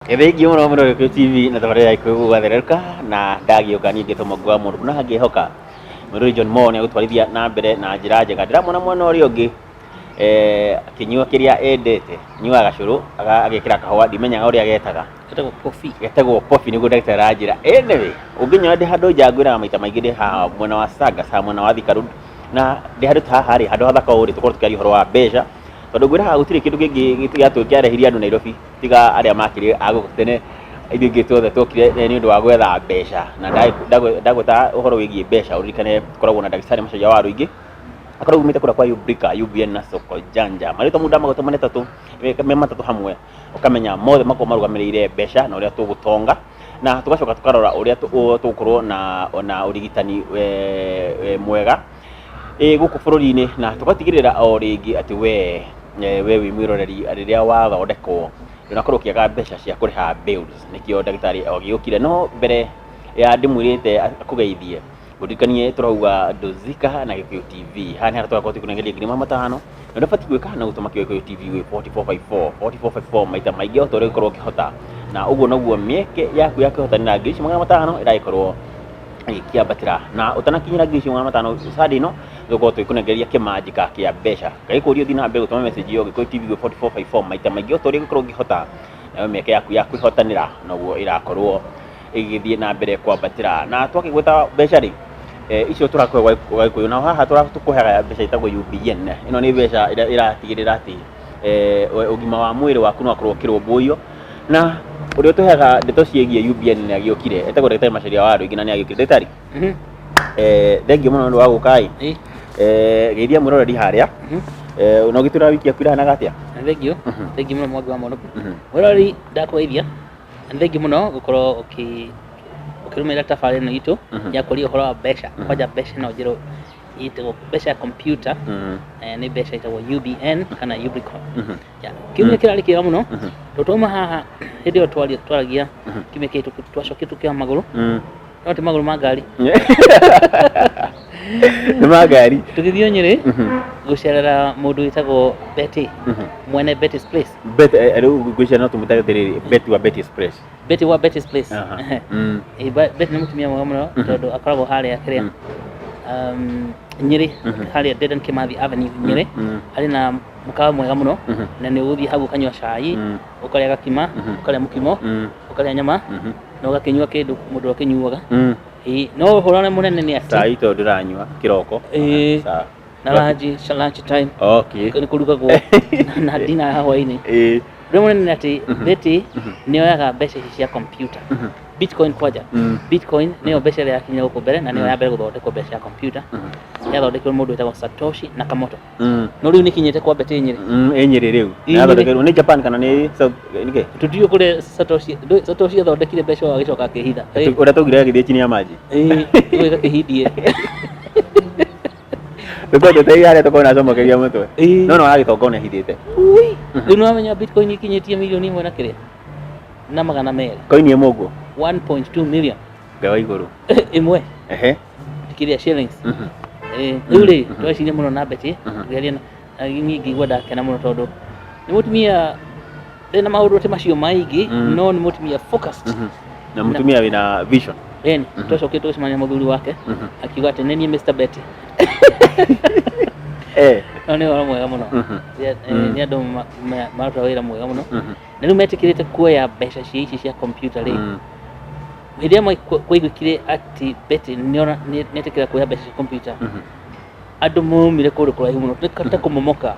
Thengiũ mũno mũno Gĩkũyũ TV na tabarĩra ya Gĩkũyũ gũgathererũka na ndagĩũka niĩ ngĩtwo Mũngũ wa mũndũ na ngĩhoka mwĩrori John Mo nĩegũtwarithia na mbere na njĩra njega. Ndĩramuona mwena ũrĩa ũngĩ akĩnyua kĩrĩa endete, anyuaga gacũrũ agekĩra kahũa ndimenyaga ũrĩa getaga. Getagwo coffee. Getagwo coffee nĩguo ndagĩtarĩ aranjĩra. Anyway, ũngĩnyona ndĩ handũ nja ngwĩraga maita maingĩ ndĩ haha mwena wa Saga, haha mwena wa Thika Road na ndĩ handũ ta haha rĩ, handũ hathaka ũũ rĩ, tũkorwo tũkĩaria ũhoro wa mbeca tondũ ngwĩraga gũtirĩ kĩndũ kĩngĩ kĩarehirie andũ Nairobi tiga arĩa makĩrĩ a gũkũ tene, ithuĩ ingĩ tuothe twokire nĩ ũndũ wa gwetha mbeca na ndagweta ũhoro wĩgiĩ mbeca ũririkane tũkoragwo na ndagĩtarĩ Macharia wa Rũingĩ akoragwo aumĩte kũrĩa kwa Ubrika, UBN na Soko Janja. Marĩtwa mũndũ ndamagweta me matatũ me matatũ hamwe ũkamenya mothe makoragwo marũgamĩrĩire mbeca na ũrĩa tũgũtonga na tũgacoka tũkarora ũrĩa tũgũkorwo na ũrigitani mwega gũkũ bũrũri-inĩ na tũgatigĩrĩra o rĩngĩ atĩ we we wĩ mwĩroreri rĩrĩa wathondekwo ndũnakorwo ũkĩaga mbeca cia kũrĩha bills nĩkĩo ndagĩtarĩ agĩũkire no mbere ya ndĩmwĩrĩte akũgeithie ngũririkanie tũrauga Ndũzika na Gĩkũyũ TV haha nĩ harĩa tũrakorwo tũkĩnengeria 500,000 na ũrĩa ũbatiĩ gwĩka no gũtũma Gĩkũyũ TV gwĩ 4454 4454 maita maingĩ o ta ũrĩa ũngĩkorwo ũkĩhota na ũguo noguo mĩeke yaku ya kwĩhotanĩra 5,500 ĩragĩkorwo ĩgĩkĩambatĩra na ũtanakinyĩra 5,500 Sunday ĩno tũgũkorwo tũgĩkũnengereria kĩmanjĩka kĩa mbeca ngagĩkũria ũthiĩ na mbere gũtũma message ĩyo Gĩkũyũ TV gwĩ 4454 maita maingĩ o ta ũrĩa ũngĩkorwo ũkĩhota nayo mĩeke yaku ya kwĩhotanĩra noguo ĩrakorwo ĩgĩthiĩ na mbere kwambatĩra na twakĩgweta mbeca rĩ icio tũrakũhe gwa Gĩkũyũ na haha tũkũheaga mbeca ĩtagwo UBN ĩno nĩ mbeca ĩrĩa ĩratigĩrĩra atĩ ũgima wa mwĩrĩ waku no wakorwo ũkĩrũmbũiyo na ũrĩa ũtũheaga ndeto ciĩgiĩ UBN nĩ agĩũkire etagwo ndagĩtarĩ Macharia wa Rũingĩ na nĩ agĩũkire ndagĩtarĩ thengiũ mũno nĩ ũndũ wa gũka ĩ geithia mwĩroreri harĩa na ũgĩtwĩra wiki yaku ĩrahanaga atĩa. Thengiũ thengiũ mũno Mwangi wa Mũnũkũ mwĩroreri ndakũgeithia na thengiũ mũno gũkorwo ũkĩrũmĩrĩra tabarĩra ĩno itũ ya kwaria ũhoro wa mbeca kwanja mbeca ĩno njerũ ĩtagwo mbeca ya computer nĩ mbeca ĩtagwo UBN kana Ubricoin. Kiumia kĩrarĩ kĩega mũno tondũ twauma haha hĩndĩ ĩyo twaragia kiumia kĩhĩtũku twacokire tũkĩoya magũrũ no ti magũrũ ma ngari nĩ ma ngari tũgĩthiĩ Nyĩrĩ gũcerera mũndũ wĩtagwo Betty mwene Betty's Place. Betty rĩu ngwĩciria no tũmwĩtage atĩrĩrĩ Betty wa Betty's Place. Betty wa Betty's Place. Betty nĩ mũtumia mwega mũno tondũ akoragwo harĩa kĩrĩa Nyĩrĩ harĩa Dedan Kimathi Avenue Nyĩrĩ arĩ na mũkawa mwega mũno na nĩ ũgũthiĩ hau ũkanyua cai ũkarĩa gakima ũkarĩa mũkimo ũkarĩa nyama na ũgakĩnyua kĩndũ mũndũ akĩnyuaga. No ũhoro ũrĩa mũnene nĩ atĩ cai tondũ ndĩranyua kĩroko na lunch, lunch time nĩ kũrugagwo na dinner ya hwaĩ-inĩ. Ũrĩa mũnene nĩ atĩ Betty nĩ oyaga mbeca ici cia computer Bitcoin kwanja Bitcoin nĩyo mbeca ĩrĩa yakinyire gũkũ mbere na nĩyo ya mbere gũthondekwo mbeca ya computer yathondekirwo mũndũ wĩtagwo Satoshi Nakamoto no rĩu nĩkinyĩte kwa Betty Nyĩrĩ. Ĩ Nyĩrĩ rĩu yathondekerwo nĩ Japan kana nĩ South nĩkĩ? Tũtiũĩ kũrĩa Satoshi Satoshi athondekire mbeca ũyũ agĩcoka akĩhitha. Ũrĩa twaugire agĩthiĩ chini ya maji. Ĩĩ gakĩhindie. Tũkorwo tũteithia harĩa tũkorwo nacomokeria mũtwe. No no aragĩtonga ona ehithĩte. Rĩu nĩwamenya Bitcoin ikinyĩtie mirioni 1 na kĩrĩa na 200. Koini ĩmwe ũguo? 1.2 million. Ngai wa igũrũ. Ĩmwe. Kĩrĩa shillings. Rĩu rĩ tweciria mũno na Betty tũkĩaria na niĩ ngĩigua ndakena mũno tondũ nĩ mũtumia ndĩ na maũndũ atĩ macio maingĩ no nĩ mũtumia focused. Na mũtumia wĩna vision. Ĩni twacokire tũgĩcemania na mũthuri wake akiuga atĩ nĩ niĩ Mr Betty. No nĩ ũhoro mwega mũno. Nĩ andũ maruta wĩra mwega mũno. Na rĩu metĩkĩrĩte kuoya mbeca cia ici cia computer rĩ hĩndĩ ĩrĩa kwaiguĩkire atĩ Betty nĩetĩkĩra kuoya mbeca cia computer andũ maumire kũndũ kũraihu mũno ta kũmomoka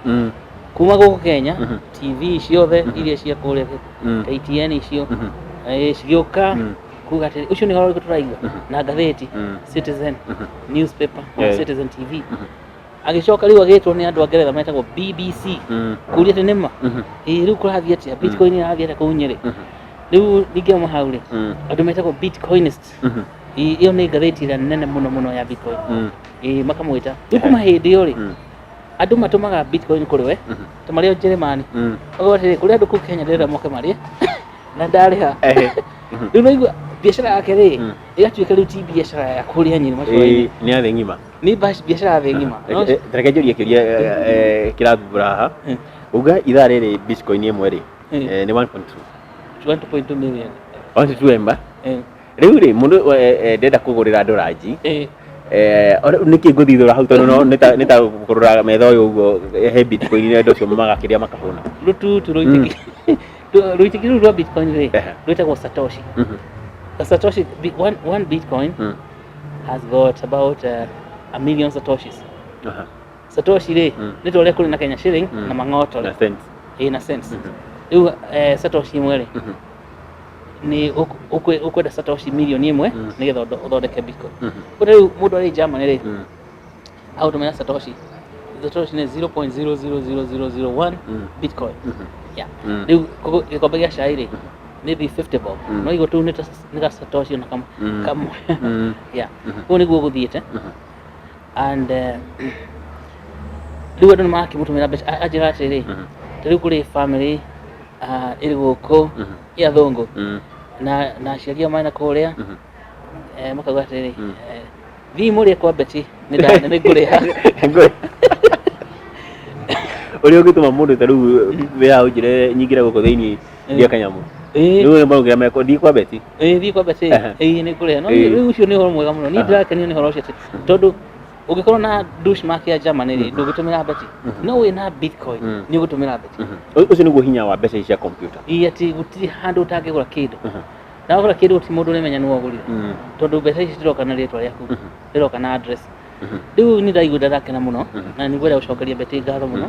kuma gũkũ Kenya TV ciothe iria cia kũrĩa KTN icio cigĩũka kuga atĩ ũcio nĩ ũhoro ũrĩkũ tũraigua na ngathĩti Citizen newspaper Citizen TV agĩcoka rĩu agĩtwo nĩ andũ a Ngeretha metagwo BBC kũria atĩ nĩma ĩĩ rĩu kũrathiĩ atĩa Bitcoin ĩrathiĩ atĩa kũu Nyĩrĩ rĩu ningĩ auma hau rĩ andũ metagwo Bitcoinist ĩyo nĩ ngathĩti ĩrĩa nene mũno mũno ya Bitcoin ĩĩ makamwĩta rĩu kuma hĩndĩ ĩyo rĩ andũ matũmaga Bitcoin kũrĩ we ta marĩ o Njĩrĩmani ũguo atĩrĩ kũrĩ andũ kũu Kenya ndĩrenda moke marĩe na ndarĩha rĩu naigua biacara yake rĩ ĩgatuĩka rĩu ti biacara ya kũrĩa Nyĩrĩ matũra-inĩ Nĩ ya thĩ ng'ima. Nĩ biacara ya thĩ ng'ima. Reke njũrie kĩũria kĩrathumbũra haha. Uga ithaa rĩrĩ Bitcoin ĩmwe rĩ nĩ 1.2. 1.2 million. 1 to 2 M. Eh. Rĩu rĩ, mũndũ ndenda kũgũrĩra andũ ranji. Nĩkĩ ngũthithũra hau, tondũ no nĩ ta kũrora metha ũyũ ũguo, he bitcoin nĩ andũ acio magakĩrĩa makahũna. Rũtutu rũitĩki, rũitĩki rũu rwa bitcoin rĩ, rwĩtagwo satoshi. A satoshi, one bitcoin has got about a million satoshis. Satoshi rĩ, nĩ ta ũrĩa kũrĩ na Kenya shilling na mang'oto. Na rĩ cents. Ĩ, na cents. Rĩu satoshi ĩmwe rĩ, nĩ ũkwenda satoshi mirioni 1 nĩgetha ũthondeke bitcoin. Koguo rĩu mũndũ arĩ Germany rĩ, agũtũmĩra satoshi, satoshi nĩ 0.000001 bitcoin. Yeah. Rĩu koguo gĩkombe gĩa cai rĩ, maybe 50 bob, no igũ tũu nĩ ga satoshi ona kamwe kamwe. Yeah, ũguo nĩguo gũthiĩte. And rĩu andũ nĩ marakĩmũtũmĩra mbeca. Anjĩra atĩrĩ, ta rĩu kũrĩ family ĩrĩ gũkũ ya athũngũ na aciari ao mena kũrĩa, makauga atĩrĩ, thiĩ mũrĩe kwa Betty, nĩ ngũrĩha. Ũrĩa ũngĩtũma mũndũ ta rĩu wĩ haha ũnjĩre nyingĩre gũkũ thĩinĩ ndie kanyamũ. Rĩu nĩ marugĩra meko thiĩ kwa Betty. Ĩĩ, thiĩ kwa Betty. Ĩĩ, nĩ ngũrĩha. No rĩu ũcio nĩ ũhoro mwega mũno. Niĩ ndĩrakenio nĩ ũhoro ũcio atĩ tondũ ũngĩkorwo na Deutschmark ya Germany rĩ, ndũngĩtũmĩra Betty, no wĩna bitcoin nĩ ũgũtũmĩra Betty. Ũcio nĩguo hinya wa mbeca ici cia computer. Ĩĩ, atĩ gũtirĩ handũ ũtangĩgũra kĩndũ, na wagũra kĩndũ gũtirĩ mũndũ ũrĩmenya nĩ wagũrire, tondũ mbeca ici ciroka na rĩtwa rĩaku, rĩroka na address. Rĩu nĩ ndaigua ndakena mũno na nĩ ngwenda gũcokeria Betty ngatho mũno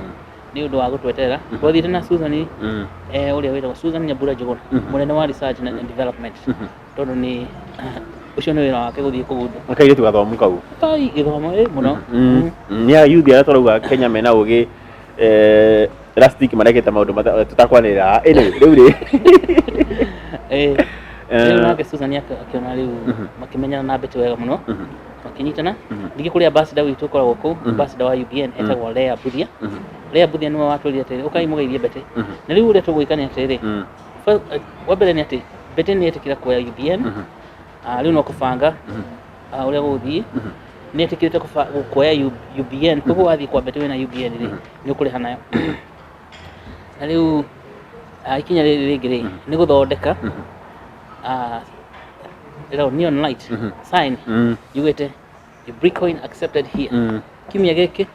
nĩ ũndũ wa gũtweterera. Twathiĩte na Susan, ũrĩa wĩtagwo Susan Nyambura Njũgũna, mũnene wa research and development, tondũ nĩ ũcio nĩ wĩra wake gũthiĩ kũgundũra. Kairĩtu gathomu kau. Tai gĩthomo ĩ mũno. Nĩ a youth arĩa tũrauga Kenya mena ũgĩ, last week marekĩte maũndũ tũtakwanĩrĩra. Anyway, rĩu rĩ, Rĩu nake Susan akĩona rĩu makĩmenyana na Betty wega mũno, makĩnyitana. Ningĩ kũrĩ ambassador witũ ũkoragwo kũu, ambassador wa UBN etagwo Lea Buthia. Lea Buthia nĩwe watwĩrire atĩrĩ, ũkai mũgeithie Betty. Na rĩu ũrĩa tũgwĩka nĩ atĩrĩrĩ, wa mbere nĩ atĩ Betty nĩ etĩkĩra kuoya UBN. Rĩu no kũbanga ũrĩa gũgũthiĩ. Nĩ etĩkĩrĩte kuoya UBN, koguo wathiĩ kwa Betty wĩna UBN rĩ, nĩ ũkũrĩha nayo. Na rĩu ikinya rĩrĩ rĩngĩ rĩ, nĩ gũthondeka ĩtagwo neon light sign yugĩte "Bitcoin accepted here". Kiumia gĩkĩ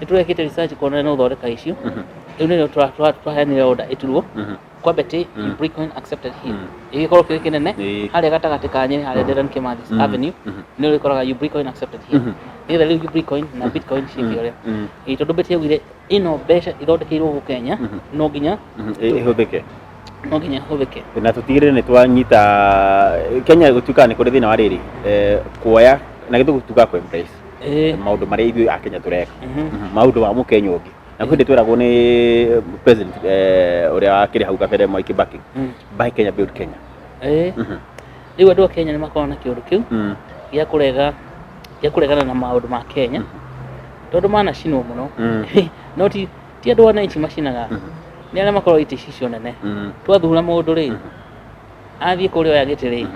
nĩ tũrekĩte research kuona no ũthondeka icio. Rĩu nĩrĩo tũraheanire order ĩturwo kwa Betty, "Bitcoin accepted here", ĩgĩkorwo kĩrĩ kĩnene harĩa gatagatĩ ka Nyĩrĩ, harĩa Dedan Kimathi Avenue, nĩ ũrĩkoraga "Bitcoin accepted here", nĩgetha rĩu Bitcoin na Bitcoin ciĩke ũrĩa. Ĩĩ, tondũ Betty augire ĩno mbeca ithondekeirwo gũkũ Kenya, no nginya ĩhũthĩke. No nginya ĩhũthĩke. Na tũtigĩrĩre nĩ twanyita Kenya. Gũtuĩkaga nĩ kũrĩ thĩna wa rĩrĩ, kuoya na gĩthũngũ tugaga kũ embrace maũndũ marĩa ithuĩ a Kenya tũreka, maũndũ ma mũkenya ũngĩ. Na kwĩ hĩndĩ tweragwo nĩ president ũrĩa wakĩrĩ hau kabere, Mwai Kibaki, "Buy Kenya, build Kenya". Rĩu andũ a Kenya nĩ makoragwo na kĩũndũ kĩu gĩa kũrega, gĩa kũregana na maũndũ ma Kenya, tondũ manacinwo mũno. No ti andũ wananchi macinaga, nĩ arĩa makoragwo itĩ icio nene. Twathura mũndũ rĩ, athiĩ kũrĩa oya gĩtĩ rĩ,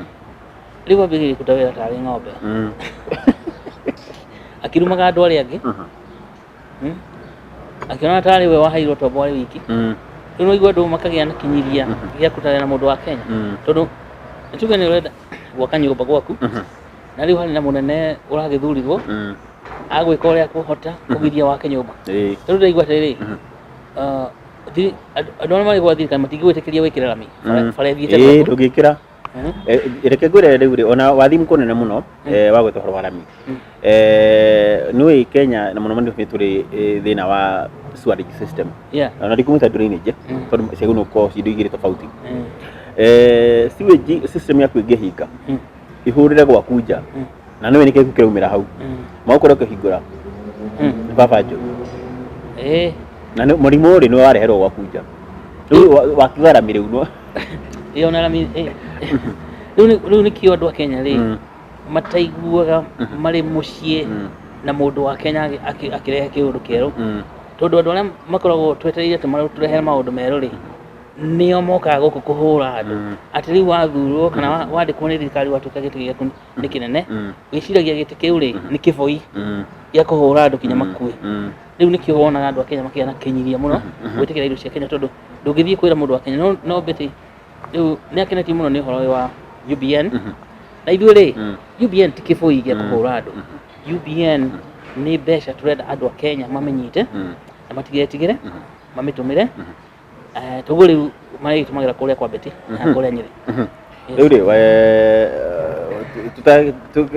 rĩu ambĩrĩria kũruta wĩra tarĩ ng'ombe, akirumaga andũ arĩa angĩ. Akĩona tarĩ we waheirwo tombo arĩ wiki. Rĩu no igua andũ makagĩa na kĩnyiria gĩa kũruta na mũndũ wa Kenya, tondũ nĩ tuge nĩ ũrenda gwaka nyũmba gwaku, na rĩu harĩ na mũnene ũragĩthurirwo agwĩka ũrĩa akũhota kũgiria wake nyũmba. Rĩu ndĩraigua atĩrĩrĩ, andũ arĩa marĩ gwa thirikari matingĩgwĩtĩkĩria wĩkĩre rami bara ĩthiĩte gwaku. Ndũngĩkĩra. Reke ngwĩre rĩu rĩ, ona wathimu kũnene mũno, wa gwĩta ũhoro wa rami. Nĩũĩ Kenya na mũno mũno nĩ tũrĩ thĩna wa sewerage system. Ona ndikũmũta drainage, tondũ ciagĩrĩirwo gũkorwo ci indo igĩrĩ tofauti. Sewage system yaku ĩngĩhinga, ihũrĩre gwaku nja, na nĩũĩ nĩkĩĩ kĩraumĩra hau, magũkorwo ũkĩhingũra nĩ baba njũru. Na mũrimũ rĩ, nĩ wareherwo gwaku nja. Rĩu wakiuga rami rĩu no Ĩyo ona rami rĩu nĩkĩo andũ a Kenya rĩ, mataiguaga marĩ mũciĩ na mũndũ wa Kenya akĩrehe kĩũndũ kĩerũ, tondũ andũ arĩa makoragwo twetereire atĩ matũrehere maũndũ merũ rĩ, nĩo mokaga gũkũ kũhũra andũ. Atĩ rĩu wathurwo kana wandĩkwo nĩ thirikari, watuĩka gĩtĩ gĩaku nĩ kĩnene, wĩciragia gĩtĩ kĩu rĩ, nĩ kĩboi gĩa kũhũra andũ kinya makue. Rĩu nĩkĩo wonaga andũ a Kenya makĩgĩa na kĩnyiria mũno gwĩtĩkĩra indo cia Kenya, tondũ ndũngĩthiĩ kwĩra mũndũ wa Kenya no Betty Rĩu nĩ akenetio mũno nĩ ũhoro ũyũ wa UBN. Na ithuĩ rĩ, UBN ti kĩbũi gĩa kũhũra andũ. UBN nĩ mbeca tũrenda andũ a Kenya mamĩnyite na matigetigĩre mamĩtũmĩre. Toguo rĩu marĩtũmagĩra kũrĩa kwa Betty na kũrĩa Nyĩrĩ. Yes. Rĩu rĩ, we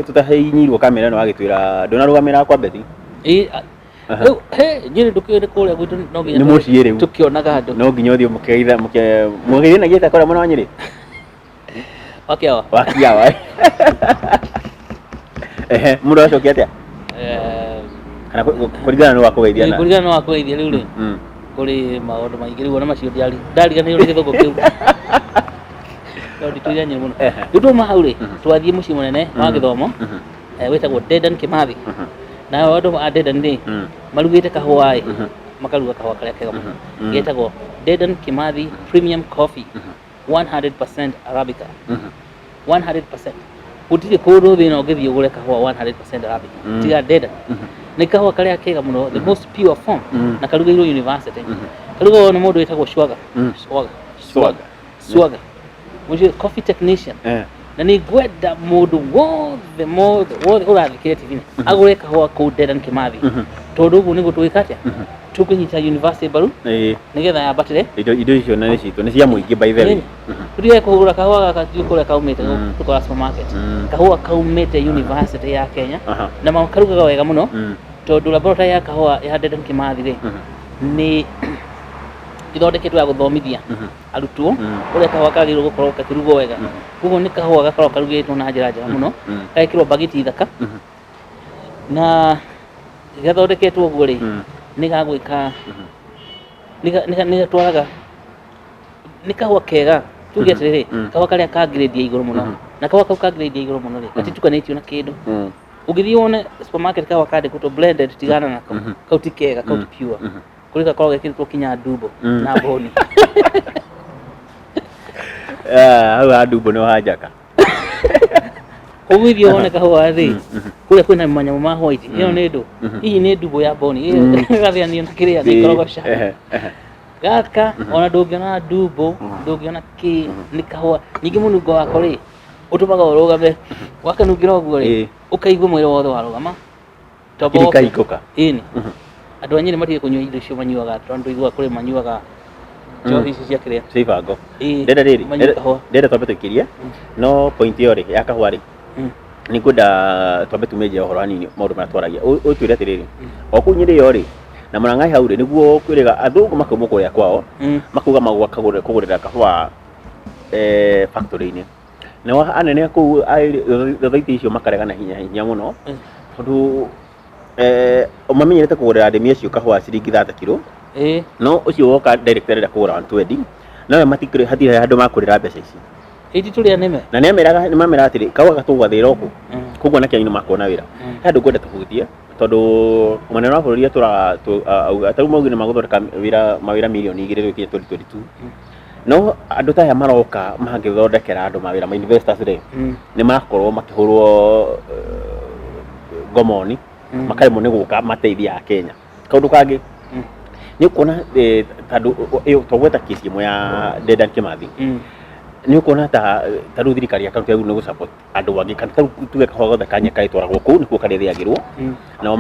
tũtahihinyirwo kamera ĩno wagĩtwĩra ndũnarũgamĩra kwa Betty? Ĩ, rĩu he Nyĩrĩ ndũkĩũĩ nĩ kũrĩa gwitũ no nginya Nĩ mũciĩ rĩu. tũkĩonaga andũ. No nginya ũthiĩ mũkĩgeitha mũgeithanagia atĩa kũrĩa mwena wa Nyĩrĩ? Wakiawa. Wakiawa. Ehe, mũndũ acokia atĩa? Kana kũringana nĩ wakũgeithia na Kũringana na wakũgeithia rĩu rĩ, kũrĩ maũndũ maingĩ rĩu ona macio ndariganĩirwo nĩ gĩthũngũ kĩu. No nditũire Nyĩrĩ mũno. Rĩu twauma hau rĩ, twathiĩ mũciĩ mũnene wa gĩthomo wĩtagwo Dedan Kimathi. Nao andũ a Dedan rĩ, marugĩte kahũa ĩ, makaruga kahũa karĩa kega mũno. Getagwo Dedan Kimathi Premium Coffee 100% Arabica. 100%. Gũtirĩ kũndũ thĩ ĩno ũngĩthiĩ ũgũre kahũa 100% Arabica. Tiga Dedan. Nĩ kahũa karĩa kega mũno, the most pure form, na karugĩirwo university. Karugagwo nĩ mũndũ wĩtagwo Swaga. Swaga. Swaga. Swaga. Mũcio coffee technician. Na nĩ ngwenda mũndũ wothe mothe wothe ũrathikĩrĩria TV-inĩ agũre kahũa kũu Dedan Kimathi. Tondũ ũguo nĩguo tũgwĩka atĩa? Tũkũnyita university mbaru nĩgetha yambatĩre. Indo icio nĩ citũ, nĩ cia mũingĩ by the way. Tũtige kũgũra kahũa gaka tiũ kũrĩa kaumĩte tũkora supermarket. Kahũa kaumĩte university ya Kenya na makarugaga wega mũno tondũ laboratory ya kahũa ya Dedan Kimathi rĩ nĩ ithondeketwo ya gũthomithia arutwo ũrĩa kahũa kagĩrĩirwo gũkorwo gakĩrugwo wega. Koguo nĩ kahũa gakoragwo karugĩtwo na njĩra njega mũno, gagekĩrwo mbagiti thaka na gathondeketwo ũguo rĩ, nĩ gagwĩka nĩ gatwaraga, nĩ kahũa kega. Tuge atĩrĩrĩ, kahũa karĩa ka grade ya igũrũ mũno, na kahũa kau ka grade ya igũrũ mũno rĩ, gatitukanĩtio na kĩndũ. Ũngĩthiĩ wone supermarket kahũa kandĩkĩtwo blended, tigana nako, kau ti kega, kau ti pure. Kũrĩ gakoragwo gekĩrĩtwo kinya ndumbo na mboni. Hau ha ndumbo nĩ hanjaka. Ũgũthiĩ wone kahũa rĩ, kũrĩa kwĩna manyamũ ma white, ĩyo nĩ ndũ, hihi nĩ ndumbo ya mboni ĩgathĩanio na kĩrĩa nĩ ikorogoca. Gaka ona ndũngĩona ndumbo, ndũngĩona kĩ, nĩ kahũa. Ningĩ mũnungo wako rĩ, ũtũmaga ũrũgame, wakanungĩra ũguo rĩ, ũkaigua mwĩrĩ wothe warũgama. Hakiri ikahingũka. Ĩni. Andũ a Nyĩrĩ matige kũnyua indo icio manyuaga, tondũ iguaga kũrĩ manyuaga njohi ici cia kĩrĩa. Cia ibango. Ĩĩ, Ndĩrenda rĩrĩ, manyue kahũa. Ndĩrenda twambe tũikĩrie, no point ĩyo rĩ, ya kahũa rĩ, nĩ ngwenda twambe tume nja ũhoro hanini maũndũ marĩa twaragia. Ũtwĩre atĩrĩrĩ, o kũu Nyĩrĩ ĩyo rĩ, na Mũrang'a hau rĩ, nĩguo kwĩrĩga athũngũ makauma kũrĩa kwao, makauga magũka kũgũrĩra kahũa factory-inĩ. Nao anene a kũu a thothaitĩ icio makarega na hinya hinya mũno, tondũ mamenyerete kũgũrĩra arĩmi acio kahũa ciringi 30 kiro, no ũcio woka direct arenda kũgũra 120, no matikĩrĩ hatirĩ handũ makũrĩra mbeca ici. Ĩti tũrĩ anĩme. Na nĩameraga nĩmameraga atĩrĩ, kahũa gaka tũgũgathĩĩra o kũ, koguo anake anyu nĩmakuona wĩra. He handũ ngwenda tũhutie, tondũ mũnene wa bũrũri atũraga auga ta rĩu maugire nĩmagũthondeka wĩra mawĩra mirioni 2 gũkinya 2022. No andũ ta aya maroka mangĩthondekera andũ mawĩra ma investors rĩ, nĩ marakorwo makĩhũrwo ngomoni, makaremwo nĩ gũka mateithie Akenya. Kaũndũ kangĩ, nĩ ũkuona tondũ twagweta case ĩmwe ya Dedan Kimathi, nĩ ũkuona ta rĩu thirikari ya kaũntĩ yagĩrĩirwo nĩ gũ support andũ angĩ, kana ta rĩu tuge kahũa gothe ka Nyeka ĩtwaragwo kũu nĩkuo karĩthĩagĩrwo, nao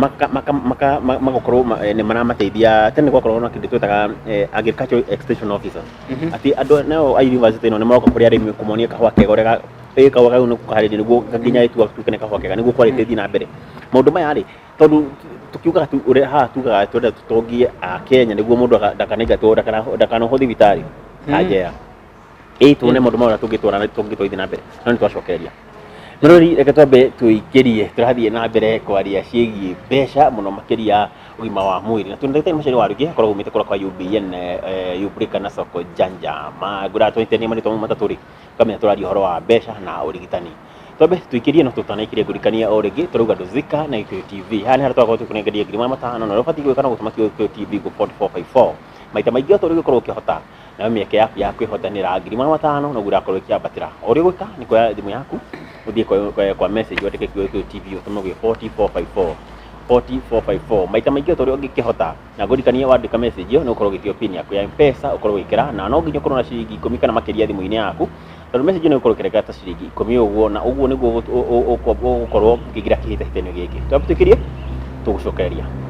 magakorwo nĩ maramateithia. Tene gwakoragwo na kĩndũ twetaga agricultural extension officers, atĩ andũ nao a university ĩno nĩ maroka kũrĩ arĩmi kũmonia kahũa kega ũrĩa kahũa kau nĩ gũkaharĩria nĩguo nginya gatuĩke nĩ kahũa kega nĩguo quality ĩthiĩ na mbere. Maũndũ maya rĩ, tondũ tukiugaga tu ũrĩa haha tugaga twenda tũtongie Akenya nĩguo mũndũ ndakanaingatwo ndakanohwo thibitarĩ na njera. Ĩĩ tuone maũndũ marĩa tũngĩtwara tũngĩtwarithia na mbere, no nĩ twacokereria. Mũrori, reke twambe tũingĩrie, tũrathiĩ na mbere kwaria ciĩgiĩ mbeca mũno makĩria ũgima wa mwĩrĩ, na twĩna ndagĩtarĩ Macharia Warugi akoragwo aumĩte kũrĩa kwa UBN, Ubrika na Soko Janja. Ngwĩraga tũnyitanie marĩtwa mau matatũ rĩ, ũkamenya tũraria ũhoro wa mbeca na ũrigitani. Twambe tũikĩrie, no tũtanaikĩria ngũririkanie o rĩngĩ tũrauga Ndũzika na Gĩkũyũ TV. Haha nĩ harĩa tũrakorwo tũkĩnengeria 500,000, na ũrĩa ũbatiĩ gwĩka no gũtũma kiugo Gĩkũyũ TV gwĩ 4454. Maita maingĩ o ta ũrĩa ũgĩkorwo ũkĩhota, nayo mĩeke yaku ya kwĩhotanĩra 500,000 noguo ĩrakorwo ĩkĩambatĩra. O ũrĩa ũgwĩka nĩ kuoya thimũ yaku ũthiĩ kwa message wandĩke kiugo Gĩkũyũ TV ũtũme gwĩ 4454. 40454. Maita maingĩ o ta ũrĩa ũngĩkĩhota, na ngũririkanie wandĩka message ĩyo nĩ ũkorwo ũgĩtio pin yaku ya M-Pesa ũkorwo ũgĩkĩra, na no nginya ũkorwo na ciringi ikũmi kana makĩria thimũ-inĩ yaku, tondũ message ĩno ĩgũkorwo ĩkĩrengera ta ciringi ikũmi ũguo, na ũguo nĩguo ũgũkorwo ũkĩingĩra kĩhĩtahĩtano gĩkĩ. Twambe tũikĩrie, tũgũcokereria.